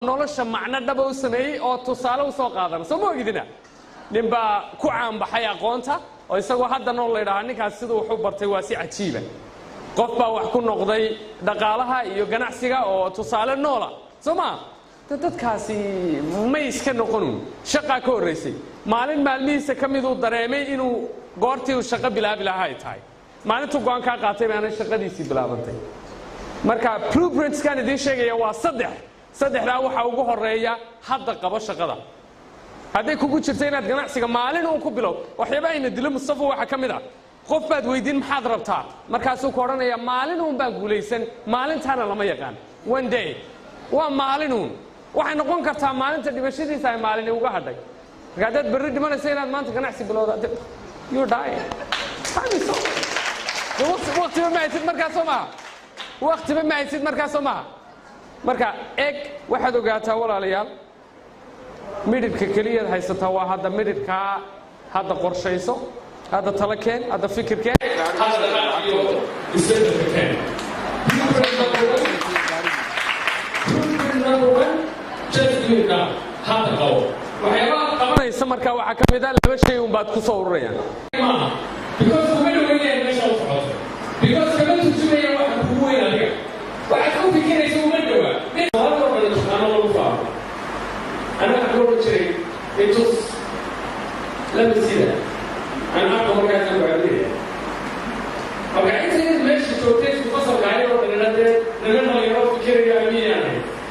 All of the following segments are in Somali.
Nolosha macno dhaba u sameeyey oo tusaale u soo qaadana, soo ma ogidina? Nin baa ku caanbaxay aqoonta oo isagoo hadda nool la ydhahaa ninkaas siduu wax u bartay waa si cajiiba. Qof baa wax ku noqday dhaqaalaha iyo ganacsiga oo tusaale noola, soo maa? Dadkaasi may iska noqonun, shaqaa ka horraysay. Maalin maalmihiisa ka miduu dareemay inuu goortii uu shaqo bilaabi lahaa ay tahay. Maalintuu go-aan kaa qaatay baana shaqadiisii bilaabantay. Marka blueprintskan idiin sheegaya waa saddex. Saddexdaa waxaa ugu horeeya hadda qabo shaqada. Hadday kugu jirto inaad ganacsiga maalin uun ku bilow. Waxyaaba ayna dilo, Mustafa, waxaa ka mid ah qof baad weydiin maxaad rabtaa, markaasuu ku odhanaya maalin uun baan guulaysan. Maalintaana lama yaqaan. One day waa maalin uun, waxay noqon kartaa maalinta dhimashadiisa ay maalini uga hadhay. Marka haddaad berri dhimanaysa, inaad maanta ganacsi bilowda, you die, time is over. Waqtiba ma haysid markaa, soo maha? Waqtiba ma haysid markaa, soo maha? Marka eg, waxaad ogaataa, walaalayaal, midhidhka keliyaad haysataa waa hadda. Midhidhkaa hadda qorshayso, hadda talo keen, hadda fikir keen, hadda dhaqaaqiyo isbeddelka keen. Blueprint number one, blueprint number one, just do it now. Hadda qabo waxyaabaha qabanaysa. Marka waxaa ka mid a laba shay un baad ku soo ururayaan maaha, because kuma dhaweynayaan meesha u socoto, because kama turjumayaan waxa kugu weyn. Adiga waxaad ku fikiraysa uma dhowaa. Soomaalida oo dhan taqaano lagu faano. Ana waxaan ku odhan jiray itus lama sida aan arko, markaasaan ku caabinaya. Marka inta yad meesha joogtay isku fasalka ayadoo dhanina dee niman dhalinyaro fikiraya miyaan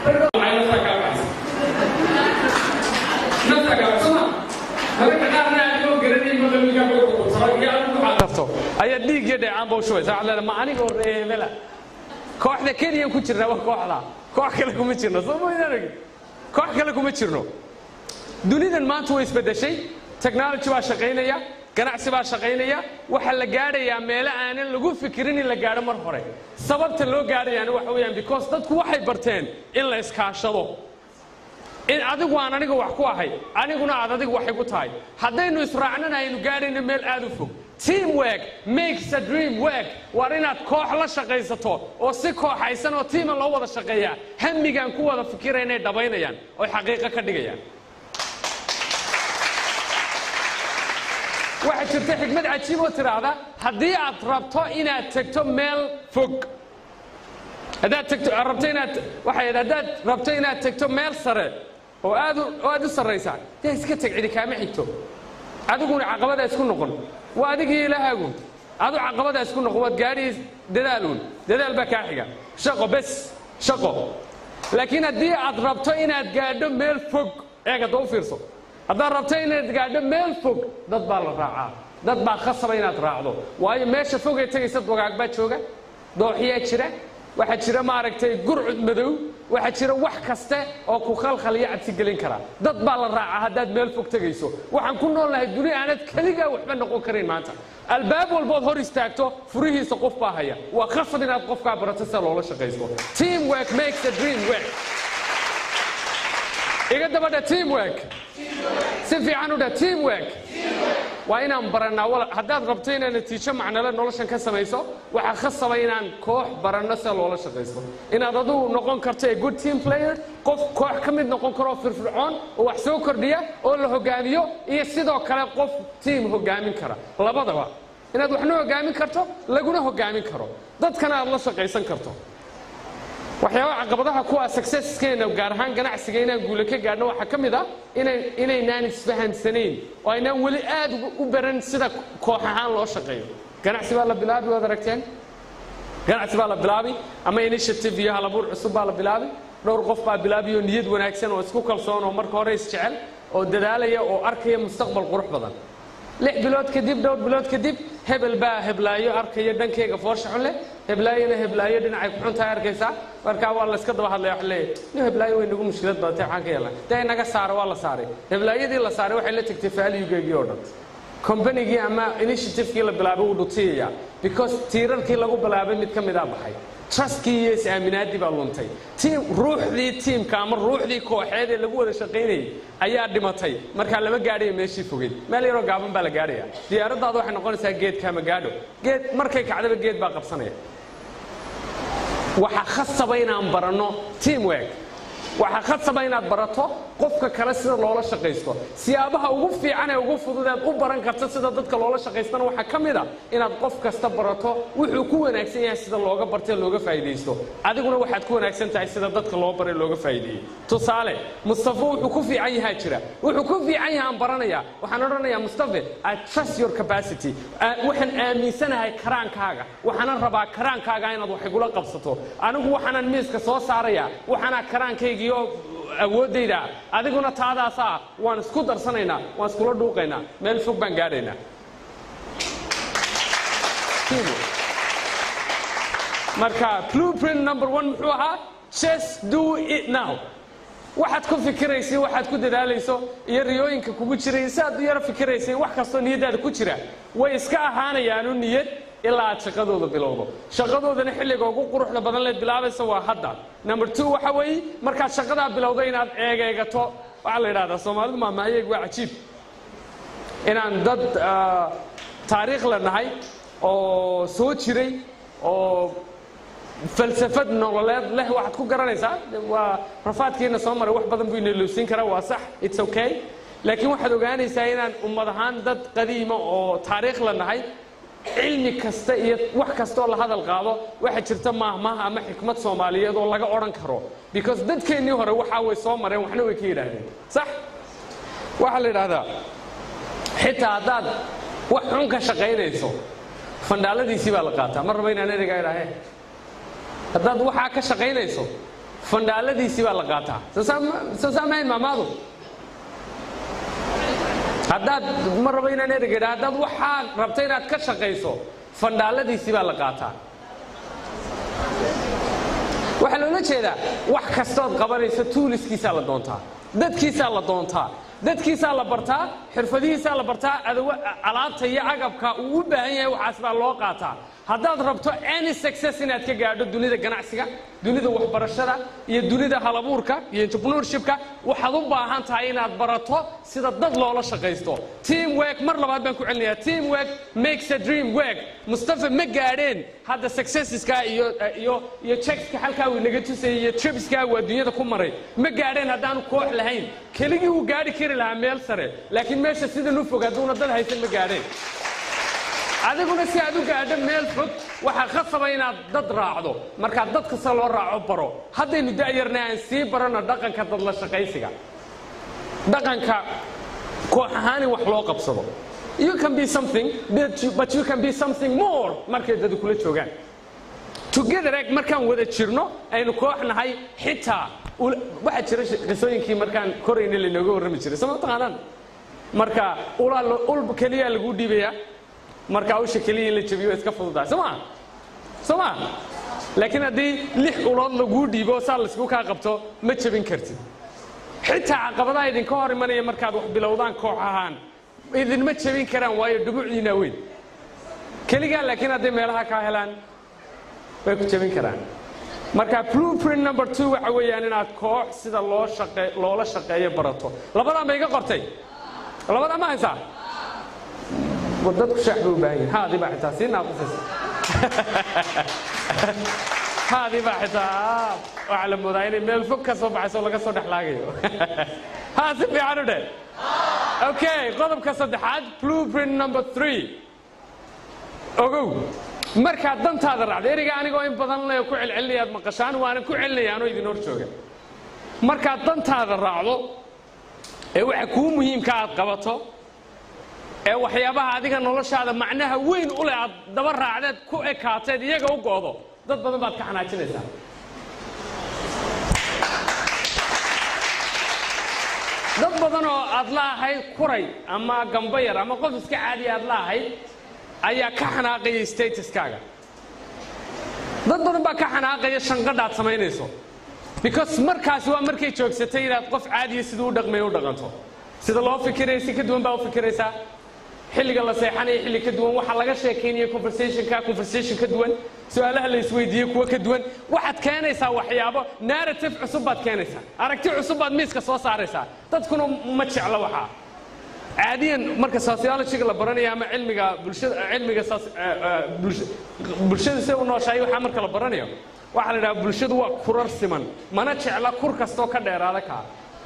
rag waxay naftaa kaa baxaysa, naftaa kaa baxsama. Mararka qaarna adigoo garanay maqalmiga iyo adigu waxaad tarto ayaa dhiig iyo dheecaan ba u shubaysa. Waxaad leedahay, ma anigoo reebela kooxda keliyan ku jirnaa? Waa kooxda, koox kale kuma jirno, soo maydaan ogin? Koox kale kuma jirno. Dunidan maanta way isbeddeshay. Technology baa shaqaynaya, ganacsi baa shaqaynaya. Waxaa la gaadhayaa meelo aanan lagu fikirin in la gaadho mar hore. Sababta loo gaadhayaana waxa weeyaan because dadku waxay barteen in la iskaashado, in adigu aan aniga wax ku ahay, aniguna aad adiga wax igu tahay. Haddaynu israacnana aynu gaadhayno meel aad u fog. Teamwork makes a dream work. Waar inaad koox la shaqaysato oo si kooxaysan oo team-a loo wada shaqeeyaa, hamigaan ku wada fikiraynay dhabaynayaan oy xaqiiqo ka dhigayaan. Waxaa jirta xikmad cajiib oo tidhaahda, haddii aad rabto inaad tegto meel fog, haddaad tagto rabto inaad, waxay haddaad rabto inaad tegto meel sare oo aad u oo aad u sarraysa, dee iska teg, cidi kaama xigto. Adiguna caqabadaa isku noqon, waa adigii Ilaahagu. Adu caqabadaa isku noqon, waad gaadhi. Dadaaluun, dadaal baa kaa xiga, shaqo bes, shaqo. Laakiin haddii aad rabto inaad gaadho meel fog, eeg hadda u fiirso, haddaad rabto inaad gaadho meel fog, dad baa la raacaa, dad baa khasaba inaad raacdo. Waayo, meesha fogee tegaysa dugaag baa jooga, dooxyaa jira, waxaa jira, maaragtay, gurcud madow, waxaa jira wax kaste oo ku khalkhal iyo cabsi gelin kara. Dad baa la raacaa haddaad meel fog tegayso. Waxaan ku nool nahay duni aanad keligaa waxba noqon karin. Maanta albaab walbood hor istaagto, furihiisa qof baa haya. Waa khasab inaad qofkaa barato sida loola shaqaysto. Teamwork makes a dream work. Iga dabadha, teamwork. Si fiican u dheh, teamwork. Waa inaan barannaa. Haddaad rabto inaad natiijo macnale noloshan ka samayso, waxaa khasaba inaan koox baranno sida loola shaqaysto, inaad adigu noqon karto a good team player, qof koox ka mid noqon karo oo firfircoon oo wax soo kordhiya oo la hogaamiyo, iyo sidoo kale qof team hogaamin kara. Labadaba inaad waxna hogaamin karto, laguna hogaamin karo, dadkana aad la shaqaysan karto. Waxyaabaha caqabadaha kuwa successkeena, gaar ahaan ganacsiga inaan guule ka gaadhno, waxaa ka mid ah inaynaan isfahamsanayn oo aynaan weli aad u baran sida koox ahaan loo shaqeeyo. Ganacsi baa la bilaabi, waad aragteen, ganacsi baa la bilaabi ama initiative iyo halabuur cusub baa la bilaabi. Dhowr qof baa bilaabi oo niyad wanaagsan oo isku kalsoon oo marka hore isjecel oo dadaalaya oo arkaya mustaqbal qurux badan. 6 bilood kadib, dhowr bilood kadib, hebel baa heblaayo arkaya dhankeyga foosha xun leh, heblaayona heblaayo dhinacay ku xun tahay arkaysaa. Markaa waa la iska daba hadlaya. Waxa leeyahay, nin heblaayo way nagu mushkilad badatay, waxaan ka yeelnaa dee naga saara. Waa la saaray. Heblaayadii la saaray waxay la tagtay valuegeegii oo dhan. Companygii ama initiativekii la bilaabay wuu dhutiyayaa, because tiirarkii lagu bilaabay mid ka midaa baxay. Trustkii iyo is-aaminaadii baa luntay. Team, ruuxdii teamka ama ruuxdii kooxeed ee lagu wada shaqaynayay ayaa dhimatay. Markaa lama gaadhayo meeshii fogeyd, meel yaroo gaaban baa la gaadhaya. Diyaaraddaadu waxay noqonaysaa geedkaama gaadho. Geed markay kacdaba geed baa qabsanaya. Waxaa khasaba inaan baranno teamwork. Waxaa khasaba inaad barato qofka kale sida loola shaqaysto. Siyaabaha ugu fiican ee ugu fudud aad u baran karto sida dadka loola shaqaystana waxaa ka mid a inaad qof kasta barato wuxuu ku wanaagsan yahay, sida looga bartay looga faa'iidaysto. Adiguna waxaad ku wanaagsan tahay sida dadka loo baray looga faa'iideeyey. Tusaale, Mustafa wuxuu ku fiican yahaa jira, wuxuu ku fiican yahay aan baranayaa. Waxaan odhanayaa, "Mustafa, I trust your capacity." Waxaan aaminsanahay karaankaaga, waxaanan rabaa karaankaaga inaad wax igula qabsato. Anigu waxaanan miiska soo saarayaa waxaanaa karaankaygiiyo awooddayda, adiguna taadaasaa. Waan isku darsanaynaa, waan iskula dhuuqaynaa, meel fog baan gaadhaynaa. Teamwork. Marka blueprint number one muxuu ahaa? Just do it now. Waxaad ku fikiraysay, waxaad ku dadaalayso iyo riyooyinka kugu jiray, si aad u yaro fikiraysay, wax kastoo niyaddaada ku jira way iska ahaanayaanu niyad ilaa aad shaqadooda bilowdo. Shaqadoodana xilliga ugu quruxda badan leed bilaabaysa waa hadda. Number two waxa weeye, markaad shaqadaa bilowdo inaad eegeegato. Waxaa la yidhahdaa, Soomaalidu maamaayeeg waa cajiib, inaan dad taariikh la nahay oo soo jiray oo falsafad nololeed leh. Waxaad ku garanaysaa waa rafaadkiina soo maray. Wax badan buu inaloosiin karaa, waa sax, it's okay, laakiin waxaad ogaanaysaa inaan ummad ahaan dad qadiima oo taariikh la nahay. Cilmi kasta iyo wax kasta oo la hadal qaado, waxaa jirta maahmaah ama xikmad Soomaaliyeed oo laga odhan karo, because dadkeennii hore waxaa way soo mareen, waxna way ka yidhaahdeen. Sax, waxaa la yidhahdaa, xitaa haddaad wax xun ka shaqaynayso, fandhaaladiisii baa la qaataa. Ma rabo inaan ereygaa idhaahe. Haddaad waxaa ka shaqaynayso, fandhaaladiisii baa la qaataa. Soo saamahayn maamaadu? Haddaad, ma rabo inaan ereyga idhaha, haddaad waxaa rabta inaad ka shaqayso, fandhaaladiisii baa la qaataa. Waxaa loola jeedaa, wax kastood qabanayso toolskiisaa la doontaa, dadkiisaa la doontaa, dadkiisaa la bartaa, xirfadihiisaa la bartaa, adawa alaabta iyo agabka uu u baahan yahay waxaas baa loo qaataa. Haddaad rabto any success inaad ka gaadho dunida ganacsiga, dunida waxbarashada iyo dunida halabuurka iyo entrepreneurshipka, waxaad u baahan tahay inaad barato sida dad loola shaqaysto. Team work, mar labaad baan ku celinayaa, team work makes a dream work. Mustafa ma gaadheen hadda successeska iyo checkska halkaa uu inaga tusayay iyo tripska uu adduunyada ku maray, ma gaadheen haddaanu koox lahayn. Keligii wuu gaadhi kari lahaa meel sare, laakiin meesha sidan u fog hadduuna dad haysan ma gaadheen. Adiguna si aad u gaadho meel fog, waxaa khasaba inaad dad raacdo. Markaad dad kasta loo raaco baro. Haddaynu da'yarna aan sii barano dhaqanka dad la shaqaysiga, dhaqanka koox ahaan in wax loo qabsado. You can be something, but you can be something more markay dadu kula joogaan. Together, eg, markaan wada jirno, aynu koox nahay. Xitaa waxaa jira qisooyinkii markaan korayna lainooga warrami jiray, soo ma taqaanaan? Marka ulaa ul keliyaa laguu dhiibayaa, marka usha keliya in la jabiyo waa iska fududahay, soo maa? Soo maa? Laakiin haddii lix ulood laguu dhiibo, saa laysku kaa qabto, ma jebin kartid. Xitaa caqabadaha idinka hor imanaya markaad wax bilowdaan koox ahaan idinma jebin karaan, waayo dhubucdiinaa weyn. Keligaa laakiin hadday meelaha kaa helaan, way ku jebin karaan. Marka blueprint number two waxa weeyaan inaad koox sida loo shaqe loola shaqeeyo barato. Labadaa ma iga qortay? Labadaa ma haysaa? War, dadku shaax bay u baahan yihin. Haadii baa xitaa sii naaqusaysa, haadii baa xitaa waxaa la moodaa inay meel fog ka soo baxayso oo laga soo dhexlaagayo. Ha, si fiican u dheh. Okay, qodobka saddexaad, blueprint number three. Ogow, markaad dantaada raacdo, ereyga anigoo in badan le ku celcelinayaad maqashaan, waana ku celinaya anoo idin hor jooga. Markaad dantaada raacdo ee waxa kuu muhiimka aad qabato, ee waxyaabaha adiga noloshaada macnaha weyn u leh aad daba raacdeed, ku ekaateed, iyaga u go'do, dad badan baad ka xanaajinaysaa. Dad badan oo aad la ahayd kuray ama gambayar ama qof iska caadiya aad la ahayd ayaa ka xanaaqaya statuskaaga. Dad badan baa ka xanaaqaya shanqadha aad samaynayso, because markaasi waa markay joogsatay inaad qof caadiya siduu u dhaqmayo u dhaqanto. Sida loo fikiraya si ka duwan baa u fikiraysaa. Xilliga la seexanaya xilli ka duwan, waxaa laga sheekaynaya conversationka conversation ka duwan, su-aalaha la isweydiiyey kuwo ka duwan. Waxaad keenaysaa waxyaabo, narrative cusub baad keenaysaa, aragti cusub baad miiska soo saaraysaa. Dadkuna ma jeclo waxaa. Caadiyan marka sociologyga la baranayo ama cilmiga bulshada, cilmiga bulshada sida u nooshahay, waxaa marka la baranayo, Waxaa la idhaha bulshadu waa kurar siman, mana jecla kur kastoo ka dheeraada kaa.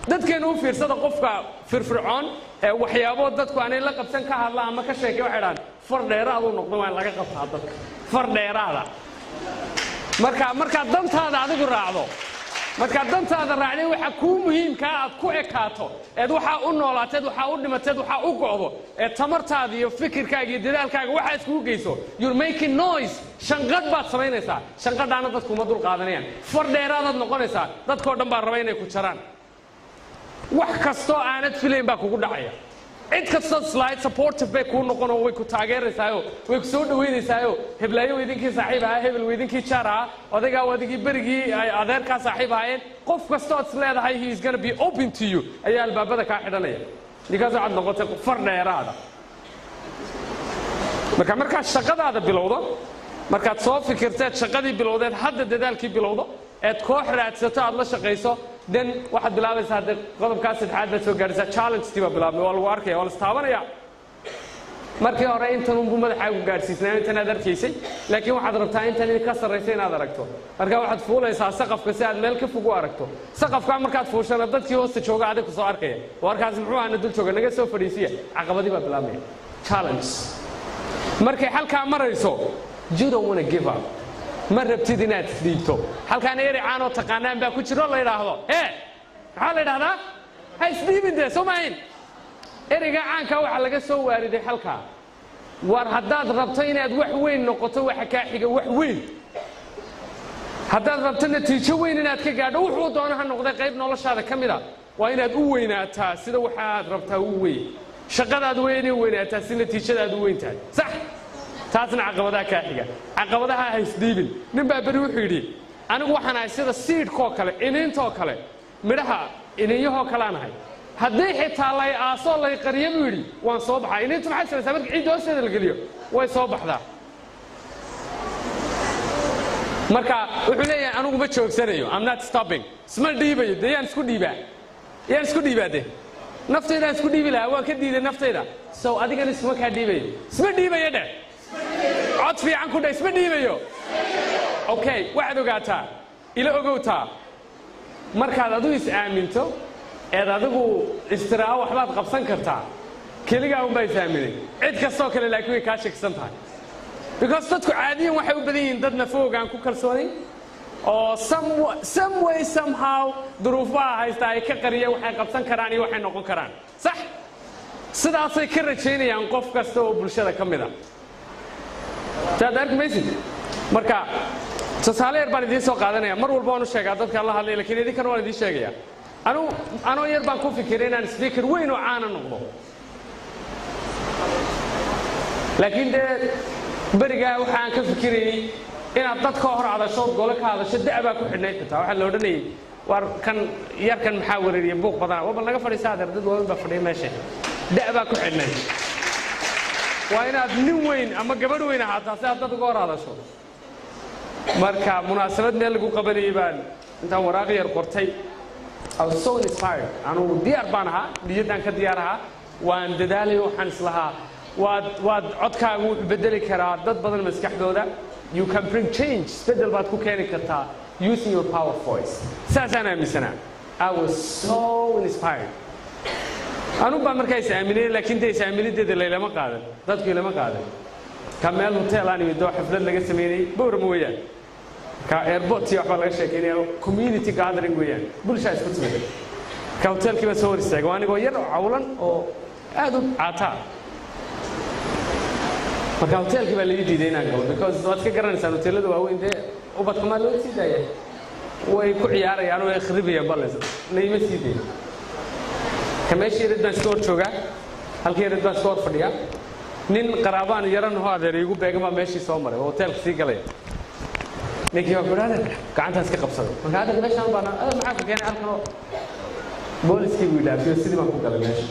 Dadkeenu u fiirsada, qofka firfircoon ee waxyaaboo dadku aanay la qabsan ka hadla ama ka sheekay, waxay dhahaan far dheeraaduu noqdo, waa in laga qabtaa dadka far dheeraada. Marka markaad dantaada adigu raacdo, markaad dantaada raacday, waxa kuu muhiimkaa aad ku ekaato, eed waxaa u noolaateed, waxaa u dhimateed, waxaa u go'do, ee tamartaada iyo fikirkaaga iyo dadaalkaaga waxaa iskugu geyso, you're making noise, shanqadh baad samaynaysaa. Shanqadhaana dadku uma dul qaadanayaan. Far dheeraadaad noqonaysaa, dadkoo dhan baa raba inay ku jaraan. Wax kastoo aanad filayn baa kugu dhacaya. Cid kastoo slide supportive bay kuu noqonoo way ku taageeraysaayo, way ku soo dhawaynaysaayo. Heblaayo weydinkii saaxiib ahaa, hebel weydinkii jaar ahaa, odaygaa adigii berigii ay adeerkaa saaxiib ahaayeen, qof kastoo is leedahay he is gonna be open to you ayaa albaabada kaa xidhanaya, ninkaas waxaad noqotay far dheeraada. Marka markaad shaqadaada bilowdo, markaad soo fikirteed, shaqadii bilowdeed, hadda dadaalkii bilowdo, eed koox raadsato aad la shaqayso, then waxaad bilaabaysaa hadde qodobkaa saddexaad baad soo gaadhaysaa. Challenge-tii baa bilaabmay. Waa lagu arkaya, waa la istaabanaya. Markii hore intan unbuu madaxaagu gaadhsiisnaa, intan aad arkaysay, laakiin waxaad rabtaa intan in ka sarraysa inaad aragto. Marka waxaad fuulaysaa saqafka si aad meel ka fog u aragto. Saqafkaa markaad fuushana, dadkii hoosta jooga adig ku soo arkaya. Warkaasi muxuu aana dul jooga? Naga soo fadhiisiya. Caqabadii baa bilaabmaya, challenge. Markay halkaa marayso, you don't wanna give up, ma rabtid inaad isdhiibto. Halkaan erey caanoo taqaanaan baa ku jiro, la yidhaahdo ee maxaa la yidhahdaa? Ha isdhiibin dee, soo maahin? Ereyga caankaa waxaa laga soo waariday halkaa. War haddaad rabto inaad wax weyn noqoto, waxa kaa xiga wax weyn. Haddaad rabto natiijo weyn inaad ka gaadho, wuxuu doono ha noqday, qayb noloshaada ka mid a, waa inaad u weynaataa sida waxaad rabtaa u weyn. Shaqadaad waa inay weynaataa si natiijadaad u weyn tahay, sax? Taasna caqabadaha kaa xiga. Caqabadaha ha isdhiibin. Nin baa beri wuxuu yidhi, anigu waxaan ahay sida seed-koo kale, iniintoo kale, midhaha ininyahoo kalean ahay. Haddii xitaa lay aasoo lay qariyo, buu yidhi, waan soo baxaa. Iniintu maxay samaysaa marka ciidda hoosteeda la geliyo? Way soo baxdaa. Marka wuxuu leeyahay, anigu ma joogsanayo, I'm not stopping, isma dhiibayo. Dee yaan isku dhiibaa? Yaan isku dhiibaa? De naftaydaan isku dhiibi lahaa, waan ka diiday naftayda. So adigana isma kaa dhiibayo. Isma dhiibayo dheh, cod fiican ku dheh, isma dhiibayo. Okay, waxaad ogaataa, ila ogowtaa, markaad adigu is aaminto eed adigu istiraaho waxbaad qabsan kartaa, keligaa unbaa is aaminay. Cid kastoo kale laakiin way kaa shakisan tahay, because dadku caadiyan waxay u badan yihiin dad nafooga aan ku kalsoonayn oo some way, somehow duruufaha haysta ay ka qariyeen waxay qabsan karaan iyo waxay noqon karaan, sax? Sidaasay ka rajaynayaan qof kasta oo bulshada ka mid a. Saad arki maysid. Marka tusaale yar baan idiin soo qaadanaya. Mar walba waan u sheegaa dadkaan la hadlaya, lakiin idinkana waan idiin sheegaya. Anu anoo yar baan ku fikiray inaan speaker weyn oo caana noqdo, laakiin dee berigaa waxa aan ka fikirayey inaad dad ka hor hadasho, gole ka hadasho, da' baa ku xidhnayd. Xitaa waxaa la odhanayay, war kan yarkan maxaa wereeriya? Buuq badana. Waa bal naga fadhiisa adeer, dad waaweyn baa fadhiya meesha. Da' baa ku xidhnayd, waa inaad nin weyn ama gabadh weyn ahaataa si aad dad uga hor hadasho. Marka munaasabad meel lagu qabanayay baan intaan waraaq yar qortay. I was so inspired. Anugu diyaar baan ahaa, niyaddaan ka diyaar ahaa, waan dadaalay. Waxaan islahaa waad codkaagu wuxuu bedeli karaa dad badan maskaxdooda. You can bring change, isbeddel baad ku keeni kartaa using your power voice. Saasaan aaminsanaa. I was so inspired. Anu baa markaa is aaminay, laakiin dee is aaminideeda laylama qaadan, dadku ilama qaadan. Ka meel hotel aan imid oo xaflad laga sameynayay, Bowrama weeyaan, ka airport iyo waxbaa laga sheekeynaya, community gathering weeyaan, bulshaa isku timid. Ka hotelkii baan soo hor istaagay, waa anigoo yar oo cawlan oo aad u caataa. Marka hotelkii baa laga diiday inaan galo, because waad ka garanaysaan hoteelada waaweyn dee ubadka maa loo sii daaya? Way ku ciyaarayaan, way khribayaan, bales layma sii dayn. Ka meeshii yarid baan iska hor joogaa, halkii yarid baan iska hor fadhiyaa. Nin qaraabaan yaran hoo adeer iigu beegan baa meeshii soo maray oo hoteelka sii galaya. Ninkii baa ku idhi, adeer, gacantaas ka qabsaday. Marka adeer, meeshaan baan, adeer, maxaa ku keenay halkan? Oo booliskii buu idhaafiyo, sidii baan ku galay meesha.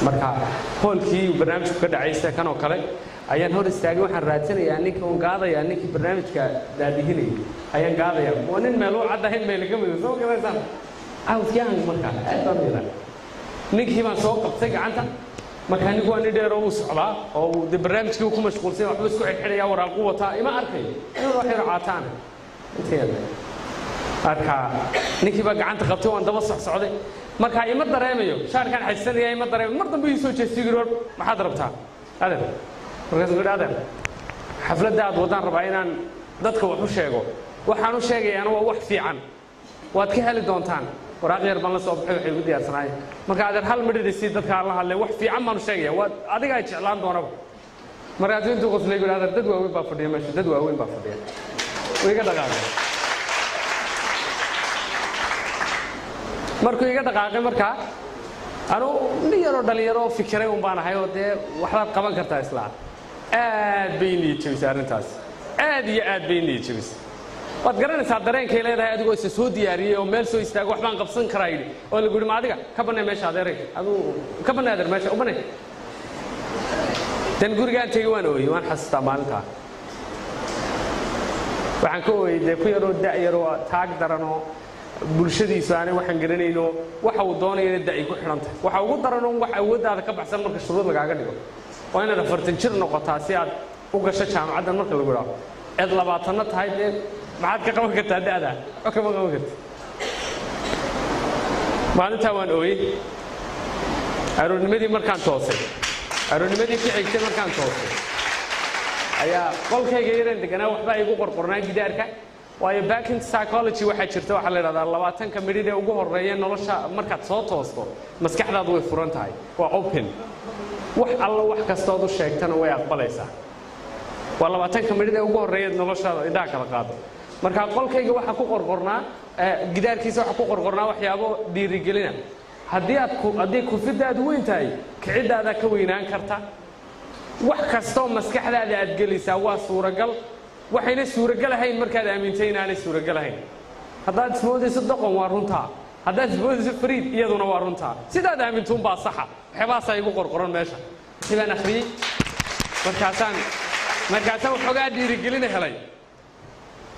Marka hoolkii uu barnaamijku ka dhacay, sida kan oo kale ayaan hor istaagay. Waxaan raadsanayaa ninka un gaadayaa, ninkii barnaamijka daadihinayay ayaan gaadayaa. Waa nin meel u caddahayn meel ka mida, soo garaysaan. I was young, markaa aad baan u yaraa. Ninkii baan soo qabtay gacanta. Marka anigu waa nin dheer oo uu socdaa oo uu dee barnaamijkii uu ku mashquulsan yahay, waxbuu isku xidhxidhaya, waraaquu wataa, ima arkayo, inuu wax yar caataan inteeda. Marka ninkii baa gacanta qabtay, waan daba socsocday. Marka ima dareemayo, shaarkaan xajsanaya ima dareemayo. Mar dambe ii soo jeestay, yidhi: "War maxaad rabtaa, adeer?" Markaasuu yidhi: "Adeer, xafladda aad wadaan rabaa inaan dadka wax u sheego. Waxaan u sheegayaana waa wax fiican, waad ka heli doontaan." Waraaq yar baan la soo baxay, waxay igu diyaarsanaayeen. Marka: "Adeer, hal midhidhi si dadka aan la hadlay, wax fiican baan u sheegaya, waad adiga ay jeclaan doonaba." Markaasuu intuu qoslay yidhi: "Adeer, dad waaweyn baa fadhiya meesha, dad waaweyn baa fadhiya." Wuu iga dhaqaaqay. Markuu iga dhaqaaqay, markaa anu nin yaroo dhalinyaro oo fikiray un baan ahay oo dee waxbaad qaban kartaa islaa. Aad bay niyad jebisay arrintaas, aad iyo aad bay niyad jebisay. Waad garanaysaa dareenkay leedahay adigoo isa soo diyaariyey oo meel soo istaago, "Wax baan qabsan karaa," yidhi, oo lagu yidhi: "Ma adiga ka bannay meesha, adeeray, aduu ka bannay, adeer, meesha u bannay." Dan gurigaan tegey, waan ooyey. Waan xasuustaa maalintaa waxaan ka ooyey. Dee ku yaroo da'yaroo taag daranoo bulshadiisu aanay waxaan garanayno waxa uu doonayana da'i ku xidhan tahay. Waxa ugu daranoo wax awooddaada ka baxsan marka shuruud lagaaga dhigo. Waa inaad 40 jir noqotaa si aad u gasho jaamacaddan marka lagu idhaho, eed 20-na tahay, dee maxaad ka qaban kartaa da'da? Waxba kama qaban karti. Maalintaa waan ooyey. Aroornimadii markaan toosay, aroornimadii ku xigtay markaan toosay, ayaa qolkayga yareen deganaa waxbaa igu qorqornaa gidaarka. Waayo, back in psychology waxaa jirta waxaa la idhahdaa 20-ka midhidh ee ugu horreeya nolosha markaad soo toosto, maskaxdaadu way furan tahay, waa open, wax alla wax kastood u sheegtana way aqbalaysaa. Waa 20-ka midhidh ee ugu horreeya noloshaada indhaha kala qaado. Marka qolkayga waxaa ku qorqornaa, gidaarkiisa waxaa ku qorqornaa waxyaabo dhiirigelina. Haddii aad ku haddii kufidaadu weyn tahay, kicidaadaa ka weynaan karta. Wax kastoo maskaxdaada aad gelisaa waa suuragal, waxayna suuragal ahayn markaad aamintay inaanay suuragal ahayn. Haddaad ismoodayso doqon, waa runtaa. Haddaad ismoodayso fariid, iyaduna waa runtaa. Sidaad aamintuunbaa saxa. Waxyaabahaasaa igu qorqoran meesha. Wixii baan akhriyey, markaasaan waxoogaa dhiirigelina helay.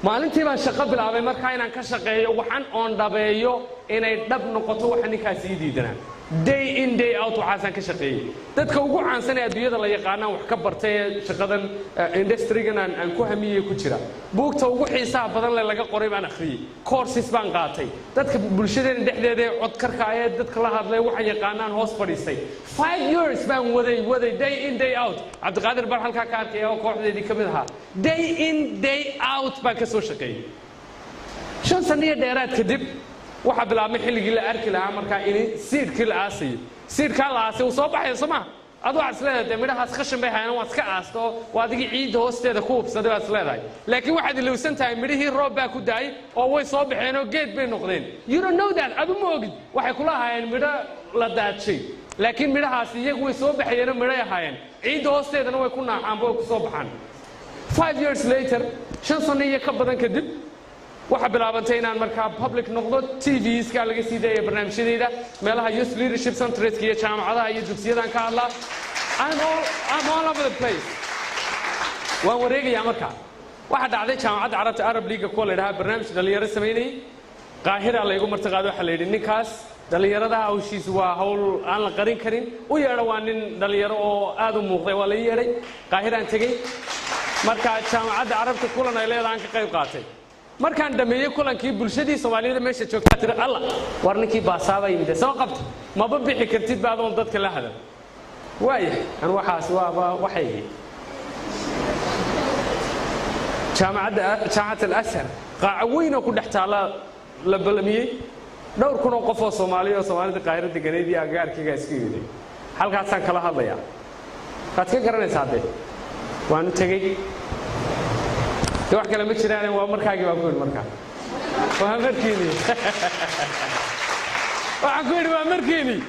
Maalintii baan shaqo bilaabay markaa inaan ka shaqeeyo waxaan oon dhabeeyo inay dhab noqoto waxa ninkaasi ii diidanaa. Day in, day out waxaasaan ka shaqeeyey. Dadka ugu caansan ee adduunyada la yaqaanaan wax ka bartay ee shaqadan industry-gan aan ku hamiyey ku jira. Buugta ugu xiisaha badan le laga qoray baan akhriyey. Courses baan qaatay. Dadka bulshadeena dhexdeeda ee codkarka ee dadka la hadlay waxaan yaqaanaan hoos fadhiistay. 5 years baan waday, waday, day in, day out. Cabdiqaadir baan halkaa ka arkaya oo kooxdeedii ka mid ahaa. Day in, day out baan ka soo shaqeeyey. 5 sano iyo dheeraad kadib waxaa bilaabmay xilligii la arki lahaa markaa in seed-kii la aasayo. Seed-kaa la aasay wuu soo baxaya, soo maha? Ad waxaad is leedahay dee midhahaas khashin bay hayaan, waad iska aasto, waa adigii ciidda hoosteeda ku hubsaday baad is leedahay. Laakiin waxaad ilowsan tahay midhihii roob baa ku daayay oo way soo baxeen oo geed bay noqdeen. You don't know that. Adu ma ogid. Waxay kula ahaayeen midho la daadshay, laakiin midhahaasi iyagu way soo baxayeenoo midhay ahaayeen. Ciidda hoosteedana way ku naaxaanba, way ku soo baxaan. 5 years later, 5 sano iyo ka badan kadib, waxaa bilaabantay inaan markaa public noqdo. TVska laga sii daaya barnaamijyadayda, meelaha youth leadership centers-ka iyo jaamacadaha iyo dugsiyadan ka hadlaa. I'm all over the place, waan wareegayaa. Markaa waxaa dhacday Jaamacadda Carabta, Arab League kuwa la idhaha, barnaamij dhalinyaro samaynayay. Qaahira laygu martiqaado. Waxaa la yidhi: "Ninkaas dhallinyarada hawshiisu waa hawl aan la qarin karin, u yeedho, waa nin dhallinyaro oo aad u muuqday." Waa la ii yeedhay, Qaahiraan tegey. Marka Jaamacadda Carabta kulan ay leedahan ka qayb qaatay. Markaan dhammeeyey kulankii, bulshadii Soomaaliyada meesha joogtaa tiri: "Alla, war ninkii baasaaba yimid, soo qabta, maba bixi kartid ba adoon dadka la hadal." Waayahay, an waxaas waaba waxaygii. Jaamacadda, Jaamacat Alashar, qaaco weyn oo ku dhex taalla la ballamiyey. Dhowr kun oo qof oo Soomaaliya oo Soomaalida Qaahiro deganeyd iyo agagaarkaygaa isku yimiday. Halkaasaan kala hadlayaa, waad ka garanaysaa. Dee waanu tegey, de wax kale ma jiraane, "Waa markaagii," baan ku yidhi. Markaa "Waa markiinii," waxaan ku yidhi, "Waa markiinii."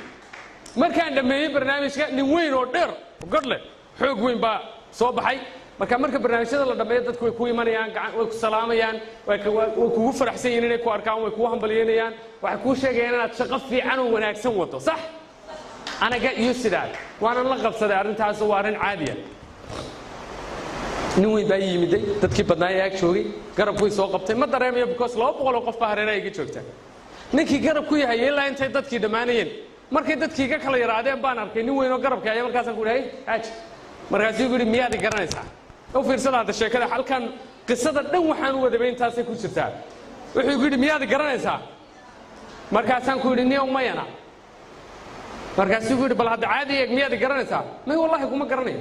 Markaan dhammeeyey barnaamijka, nin weyn oo dheer, godh leh, xoog weyn baa soo baxay. Marka barnaamijyada la dhammeeyo, dadku way ku imanayaan, gacan way ku salaamayaan, way kugu faraxsan yihiin inay ku arkaan, way kugu hambalyeynayaan, waxay kuu sheegayaan inaad shaqo fiican oo wanaagsan wado. Sax, anaga iyo sidaa waanan la qabsaday arrintaas, waa arrin caadiya. Nin weyn baa ii yimiday, dadkii badnaa ee ag joogay garabkuy soo qabtay. Ma dareemayo because 200 oo qof baa hareeraha iga joogta. Ninkii garab ku yahay ilaa intay dadkii dhammaanayeen. Markay dadkii iga kala yaraadeen baan arkay nin weyn oo garabka aya. Markaasaan ku idhi, "Hey, xaaji." Markaasuu igu yidhi, "Miyaad i garanaysaa?" U fiirsada hadda sheekada halkan, qisada dhan waxaan u wadabay intaasay ku jirtaa. Wuxuu igu yidhi, "Miyaad i garanaysaa?" Markaasaan ku yidhi, "Niyow, mayana." Markaasuu igu yidhi, "Bal hadda caadi eeg, miyaad i garanaysaa?" "May, wallahi kuma garanayo."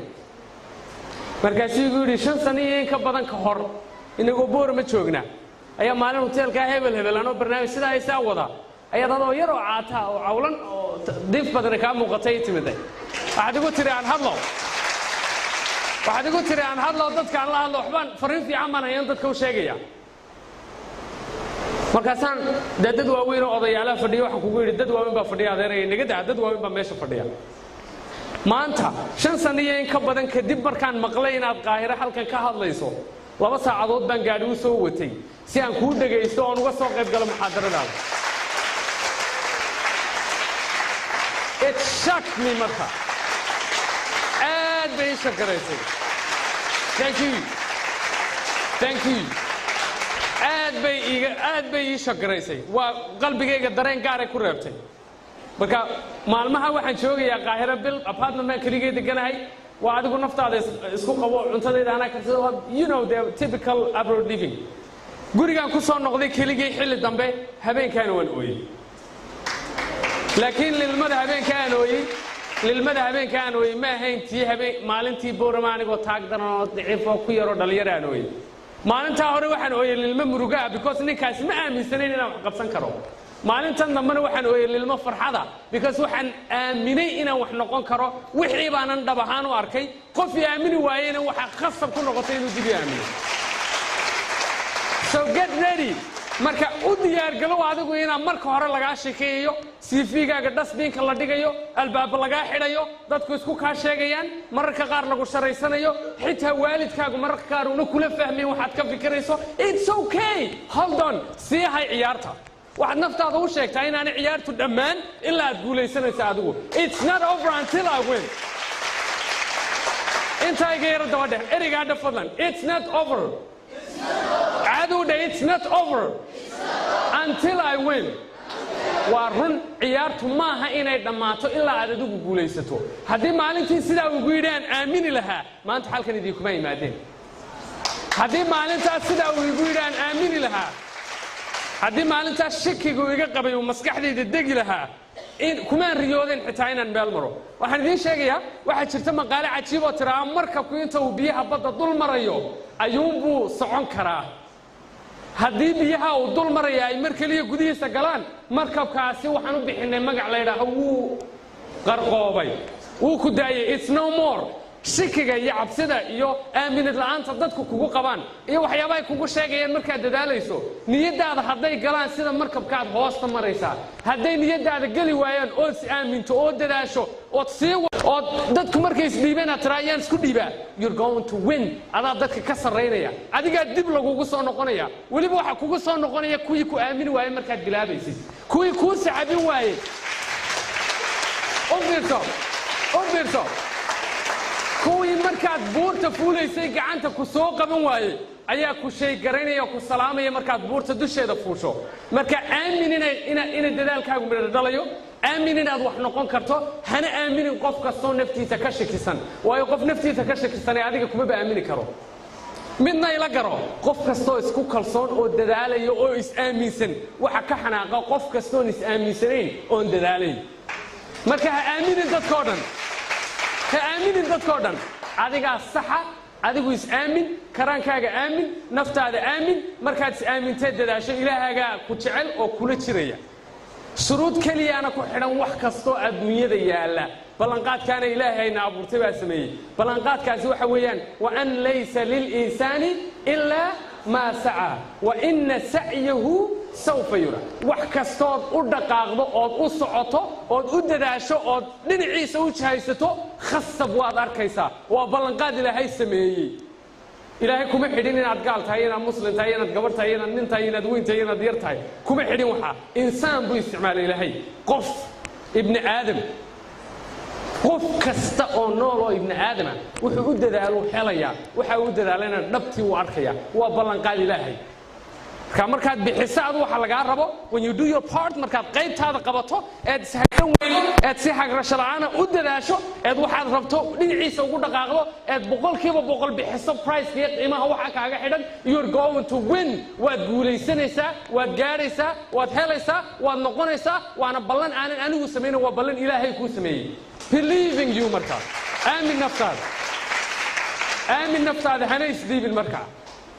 Markaasuu igu yidhi, 5 sano iyo in ka badan ka hor, inagoo Boorama joogna ayaa maalin hoteelkaa hebel hebel anoo barnaamij sidaa isaa wada ayaad adoo yar oo caataa oo cawlan oo diif badana kaa muuqatay i timiday. Waxaad igu tiri aan hadlo, waxaad igu tiri aan hadlo, dadka aan la hadlo, waxbaan farriin fiican baan hayan dadka u sheegaya. Markaasaan dee dad waaweyn oo odayaalaha fadhiya waxaan kugu yidhi, dad waaweyn baa fadhiya, adeeraya naga daa, dad waaweyn baa meesha fadhiya. Maanta 5 sano iyo in ka badan kadib markaan maqlay inaad Qaahiro halkan ka hadlayso, 2 saacadood baan gaadhi u soo watay si aan kuu dhegaysto oon uga soo qayb galo muxaadaradaada. It shocked me. Marka aad bay ii shakaraysay. Thank you, thank you. Aad bay iiga, aad bay ii shakaraysay. Waa qalbigayga dareen gaaray ku reebtay. Marka maalmaha waxaan joogayaa Qaahiro bil, apartment baan keligay deganahay. Waa adigu naftaada isku qabo, cuntadayda anaa karsada, waa the typical abroad living. Gurigaan ku soo noqday keligay xilli dambe habeenkaana waan ooyey, laakiin lilmada habeenka aan ooyey, lilmada habeenka aan ooyey ma ahayn tii habeen maalintii Boorama anigoo taag daran oo daciif oo ku yaroo dhalinyaro aan ooyey. Maalintaa hore waxaan ooyey lilmo muruga ah because ninkaasi ma aaminsanayn inaan wax qabsan karo. Maalintan dambena waxaan ooyey lilmo farxada because waxaan aaminay inaan wax noqon karo. Wixii baanan dhab ahaan u arkay. Qof i aamini waayeyna waxaa khasab ku noqotay inuu dib i aamino. So get ready. Marka u diyaargalow adigu inaa marka hore lagaa shekeeyayo, CV-gaaga dustbinka la dhigayo, albaaba lagaa xidhayo, dadku isku kaa sheegayaan, mararka qaar lagu sharaysanayo, xitaa waalidkaagu mararka qaar una kula fahmayn waxaad ka fikirayso. It's okay, hold on, sii hay ciyaarta. Waxaad naftaada u sheegtaa inaanay ciyaartu dhammaan ilaa aad guulaysanaysa adigu. It's not over until I win. Intaa iga yaro daba dheh ereygaa dha fadlan. It's not over. Caadi u dheh, it's not over until I win. Waa run, ciyaartu maaha inay dhammaato ilaa aad adigu guulaysato. Haddii maalintii sidaa ugu yidhi aan aamini lahaa, maanta halkan idinkuma yimaadeen. Haddii maalintaas sidaa uu igu yidhi aan aamini lahaa, haddii maalintaas shakigu iga qabay uu maskaxdayda degi lahaa, in kumaan riyoodeen xitaa inaan meel maro. Waxaan idiin sheegayaa, waxaa jirta maqaale cajiib oo tiraa markabku inta uu biyaha badda dul marayo ayuunbuu socon karaa. Haddii biyaha uu dul maraya ay mar keliya gudihiisa galaan, markabkaasi waxaan u bixinay magac la yidhaaho wuu qarqoobay, wuu ku daayey. It's no more. Shikiga iyo cabsida iyo aaminid la'aanta dadku kugu qabaan iyo waxyaabahay kugu sheegayaan markaad dadaalayso, niyadaada hadday galaan, sida markabkaad hoosta maraysaa. Hadday niyadaada geli waayaan ood is aaminto oo dadaasho ood sii ood dadku markay isdhiibeen aad tiraa ayaan isku dhiibaa, you're going to win. Adaa dadka ka sarraynaya, adigaa dib lagugu soo noqonaya. Weliba waxaa kugu soo noqonaya kuwii ku aamini waayey markaad bilaabaysid, kuwii kuu sacabin waayey. U fiirso, u fiirso, kuwii markaad buurta fuulaysay gacanta ku soo qaban waayey ayaa ku sheegaraynaya oo ku salaamaya markaad buurta dusheeda fuusho. Marka aamin inay dadaalkaagu midho dhalayo, aamin inaad wax noqon karto. Hana aaminin qof kastoo naftiisa ka shakisan, waayo qof naftiisa ka shakisanay adiga kumaba aamini karo. Midna ila garo, qof kastoo isku kalsoon oo dadaalayo oo is-aaminsan waxa ka xanaaqa qof kastoon is-aaminsanayn oon dadaalayn. Marka ha aaminin dadkao dhan, ha aaminin dadkao dhan. Adigaa saxa, adigu is-aamin, karaankaaga aamin, naftaada aamin. Markaad is-aamintee dadaasho, ilaahaagaa ku jecel oo kula jiraya. Shuruud keliyaana ku xidhan wax kastoo adduunyada yaalla. Ballanqaadkaana ilaahayna abuurtay baa sameeyey. Ballanqaadkaasi waxa weeyaan وأن ليس للإنسان إلا ما سعى وإن سعيه سوف يرى. Wax kastood u dhaqaaqdo ood u socoto ood u dadaasho ood dhinaciisa u jahaysato, khasab waad arkaysaa. Waa ballanqaad ilaahay sameeyey. Ilaahay kuma xidhin inaad gaal tahay, inaad muslim tahay, inaad gabar tahay, inaad nin tahay, inaad weyn tahay, inaad yar tahay. Kuma xidhin. Waxaa insaan buu isticmaalay ilaahay, qof ibni aadam. Qof kasta oo nool oo ibni aadama wuxuu u dadaalo helayaa, waxa uu dadaalayna dhabtii uu arkaya. Waa ballanqaad ilaahay. Marka markaad bixiso adu waxa lagaa rabo, when you do your part, markaad qaybtaada qabato, eed ishagan weydo, eed si hagrasho la'aana u dadaasho, eed waxaad rabto dhinaciisa ugu dhaqaaqdo, eed 100% bixiso price iyo qiimaha waxa kaaga xidhan, you're going to win. Waad guulaysanaysaa, waad gaadhaysaa, waad helaysaa, waad noqonaysaa. Waana ballan aanan anigu samaynin, waa ballan Ilaahay kuu sameeyey. Believing you. Markaa aamin naftaada, aamin naftaada, hana isdhiibin. Markaa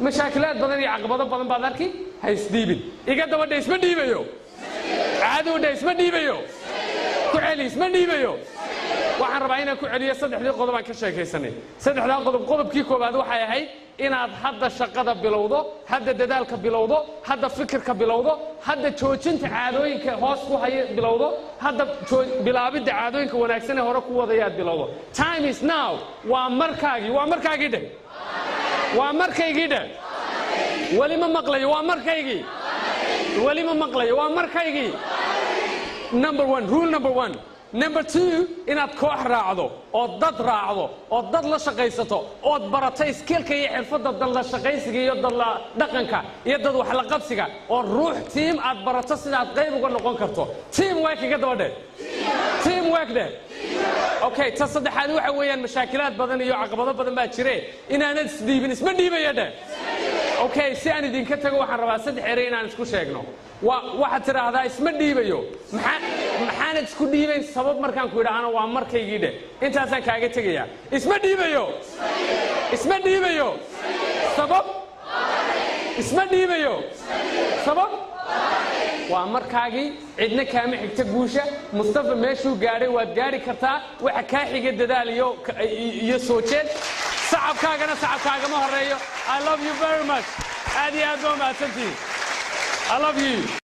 mashaakilaad badan iyo caqabado badan baad arki, ha isdhiibin. Iga dabadhe: isma dhiibayo. Caadowdhe: isma dhiibayo. Ku celi: isma dhiibayo. Waxaan rabaa inaan ku celiyo saddexdii qodob aan ka sheekaysanay. Saddexdaa qodob, qodobkii koowaad waxay ahayd inaad hadda shaqada bilowdo, hadda dadaalka bilowdo, hadda fikirka bilowdo, hadda joojinta caadooyinka hoos ku haya bilowdo, hadda bilaabidda caadooyinka wanaagsan ee hore ku wadayaad bilowdo. Time is now. Waa markaagii, waa markaagii dheh, waa markaygii dheh. Weli ma maqlayo. Waa markaygii. Weli ma maqlayo. Waa markaygii. Number one, rule number one. Number two, inaad koox raacdo oo dad raacdo oo dad la shaqaysato, ood baratay skillka iyo xirfadda dad la shaqaysiga iyo dad la dhaqanka iyo dad wax la qabsiga, oo ruux team aad barato sidaad qayb uga noqon karto. Team work. Iga daba dheh: team work dheh. Okay, ta saddexaad waxa weeyaan mashaakilaad badan iyo caqabado badan baa jire, inaanad isdhiibin. Isma dhiibaya dheh. Okay, si aan idinka tago, waxaan rabaa saddex erey inaan isku sheegno. Waa waxaad tidhaahdaa: isma dhiibayo. Maxaa maxaanad isku dhiibayn? Sabab markaan ku idhaahana, waa markaygii dheh. Intaasaan kaaga tegayaa. Isma dhiibayo, isma dhiibayo, sabab. Isma dhiibayo, sabab waa markaagii. Cidna kaama xigta guusha. Mustafa meeshuu gaadhay waad gaadhi kartaa. Waxa kaa xiga dadaal iyo soo jeed. Sacabkaagana sacabkaagama horeeyo. I love you very much. Aad iyo aad baa mahadsantihiin. I love you.